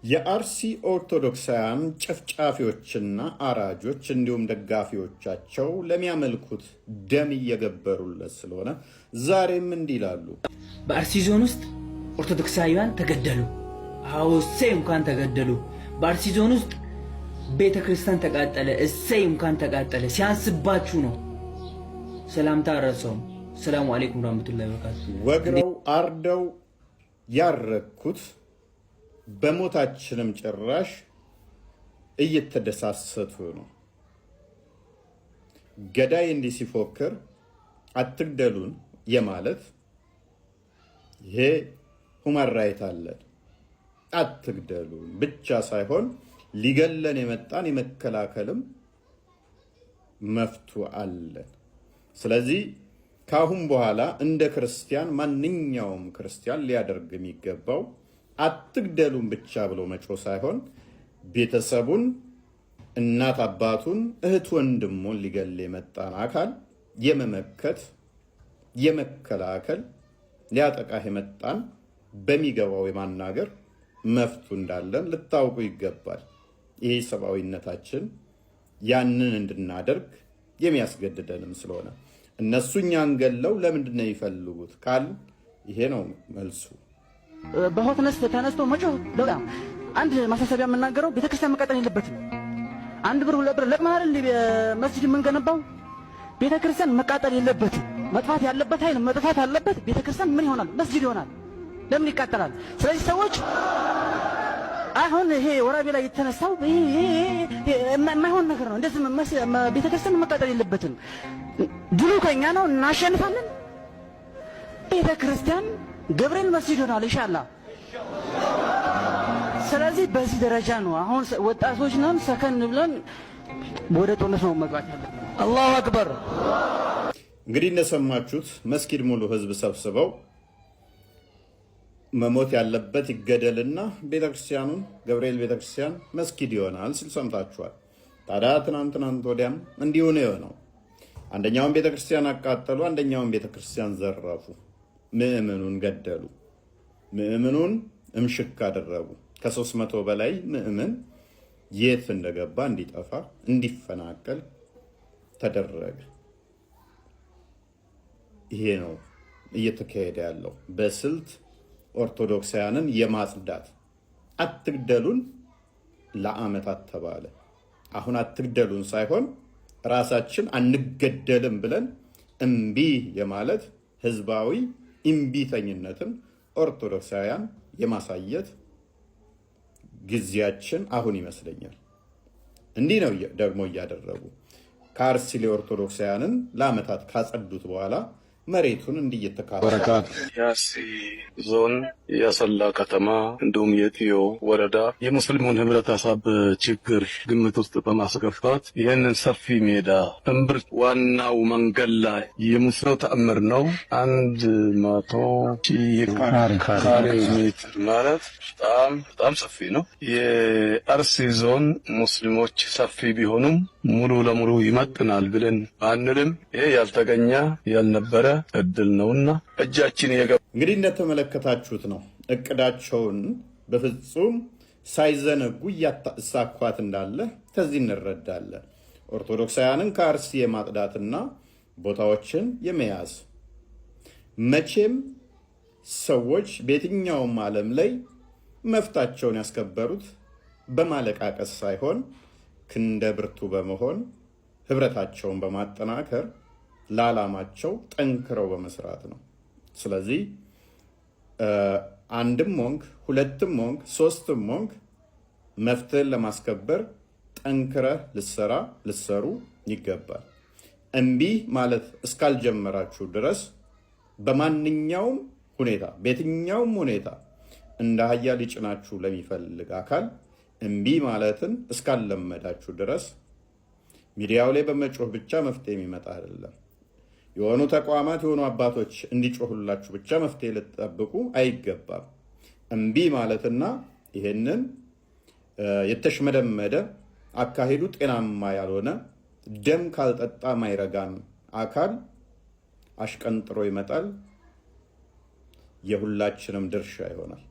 የአርሲ ኦርቶዶክሳውያን ጨፍጫፊዎችና አራጆች እንዲሁም ደጋፊዎቻቸው ለሚያመልኩት ደም እየገበሩለት ስለሆነ ዛሬም እንዲህ ይላሉ። በአርሲ ዞን ውስጥ ኦርቶዶክሳውያን ተገደሉ። አዎ እሰይ እንኳን ተገደሉ። በአርሲ ዞን ውስጥ ቤተ ክርስቲያን ተቃጠለ። እሰይ እንኳን ተቃጠለ። ሲያንስባችሁ ነው። ሰላምታ አረሰውም። ሰላሙ አለይኩም ረህመቱላሂ ወበረካቱ። ወግረው አርደው ያረኩት በሞታችንም ጭራሽ እየተደሳሰቱ ነው። ገዳይ እንዲህ ሲፎክር አትግደሉን የማለት ይሄ human right አለን። አትግደሉን ብቻ ሳይሆን ሊገለን የመጣን የመከላከልም መፍቱ አለን። ስለዚህ ከአሁን በኋላ እንደ ክርስቲያን ማንኛውም ክርስቲያን ሊያደርግ የሚገባው አትግደሉን ብቻ ብሎ መጮህ ሳይሆን ቤተሰቡን፣ እናት አባቱን፣ እህት ወንድሙን ሊገል የመጣን አካል የመመከት፣ የመከላከል፣ ሊያጠቃህ የመጣን በሚገባው የማናገር መፍቱ እንዳለን ልታውቁ ይገባል። ይህ ሰብአዊነታችን ያንን እንድናደርግ የሚያስገድደንም ስለሆነ እነሱ እኛን ገለው ለምንድን ነው የሚፈልጉት ካል ይሄ ነው መልሱ። በ hotness ተነስቶ መጮህ በጣም አንድ ማሳሰቢያ የምናገረው ቤተክርስቲያን መቃጠል የለበትም። 1 ብር 2 ብር ለቅመን አይደል መስጂድ የምንገነባው? ቤተክርስቲያን መቃጠል የለበትም። መጥፋት ያለበት ኃይል መጥፋት አለበት። ቤተክርስቲያን ምን ይሆናል? መስጂድ ይሆናል። ለምን ይቃጠላል? ስለዚህ ሰዎች አሁን ይሄ ወራቤ ላይ የተነሳው ይሄ የማይሆን ነገር ነው። እንደዚህ ቤተክርስቲያን መቃጠል የለበትም። ድሉ ከኛ ነው፣ እናሸንፋለን። ቤተክርስቲያን ገብርኤል መስጂድ ይሆናል ኢንሻአላህ። ስለዚህ በዚህ ደረጃ ነው አሁን ወጣቶች ነን፣ ሰከን ብለን ወደ ጦርነት ነው መግባት ያለብን። አላሁ አክበር። እንግዲህ እንደሰማችሁት መስጊድ ሙሉ ህዝብ ሰብስበው መሞት ያለበት ይገደልና ቤተክርስቲያኑን ገብርኤል ቤተክርስቲያን መስጊድ ይሆናል ሲል ሰምታችኋል። ታዲያ ትናንት ትናንት ወዲያም እንዲሁ ነው የሆነው። አንደኛውን ቤተክርስቲያን አቃጠሉ፣ አንደኛውን ቤተክርስቲያን ዘረፉ፣ ምዕመኑን ገደሉ፣ ምዕመኑን እምሽክ አደረጉ። ከ300 በላይ ምዕመን የት እንደገባ እንዲጠፋ እንዲፈናቀል ተደረገ። ይሄ ነው እየተካሄደ ያለው በስልት ኦርቶዶክሳውያንን የማጽዳት። አትግደሉን ለዓመታት ተባለ። አሁን አትግደሉን ሳይሆን ራሳችን አንገደልም ብለን እምቢ የማለት ህዝባዊ እምቢተኝነትን ኦርቶዶክሳውያን የማሳየት ጊዜያችን አሁን ይመስለኛል። እንዲህ ነው ደግሞ እያደረጉ ከአርሲ ላይ ኦርቶዶክሳውያንን ለዓመታት ካጸዱት በኋላ መሬቱን እንዲህ እየተካፈሉ የአርሲ ዞን የአሰላ ከተማ እንዲሁም የጢዮ ወረዳ የሙስሊሙን ህብረተሰብ ችግር ግምት ውስጥ በማስገባት ይህንን ሰፊ ሜዳ እምብርት ዋናው መንገድ ላይ የሙስሊሙ ተአምር ነው። 100,000 ካሬ ሜትር ማለት በጣም በጣም ሰፊ ነው። የአርሲ ዞን ሙስሊሞች ሰፊ ቢሆኑም ሙሉ ለሙሉ ይመጥናል ብለን አንልም። ይሄ ያልተገኘ ያልነበረ እድል ነውና እጃችን የገባ እንግዲህ እንደተመለከታችሁት ነው። እቅዳቸውን በፍጹም ሳይዘነጉ እያሳኳት እንዳለ ከዚህ እንረዳለን። ኦርቶዶክሳውያንን ከአርሲ የማጽዳትና ቦታዎችን የመያዝ መቼም ሰዎች በየትኛውም ዓለም ላይ መፍታቸውን ያስከበሩት በማለቃቀስ ሳይሆን ክንደ ብርቱ በመሆን ህብረታቸውን በማጠናከር ለዓላማቸው ጠንክረው በመስራት ነው። ስለዚህ አንድም ሆንክ፣ ሁለትም ሆንክ፣ ሶስትም ሆንክ መፍትህን ለማስከበር ጠንክረህ ልሰራ ልሰሩ ይገባል። እምቢ ማለት እስካልጀመራችሁ ድረስ በማንኛውም ሁኔታ በየትኛውም ሁኔታ እንደ አህያ ሊጭናችሁ ለሚፈልግ አካል እምቢ ማለትን እስካልለመዳችሁ ድረስ ሚዲያው ላይ በመጮህ ብቻ መፍትሄ የሚመጣ አይደለም። የሆኑ ተቋማት የሆኑ አባቶች እንዲጮሁላችሁ ብቻ መፍትሄ ልትጠብቁ አይገባም። እምቢ ማለትና ይሄንን የተሽመደመደ አካሄዱ ጤናማ ያልሆነ ደም ካልጠጣ ማይረጋን አካል አሽቀንጥሮ ይመጣል። የሁላችንም ድርሻ ይሆናል።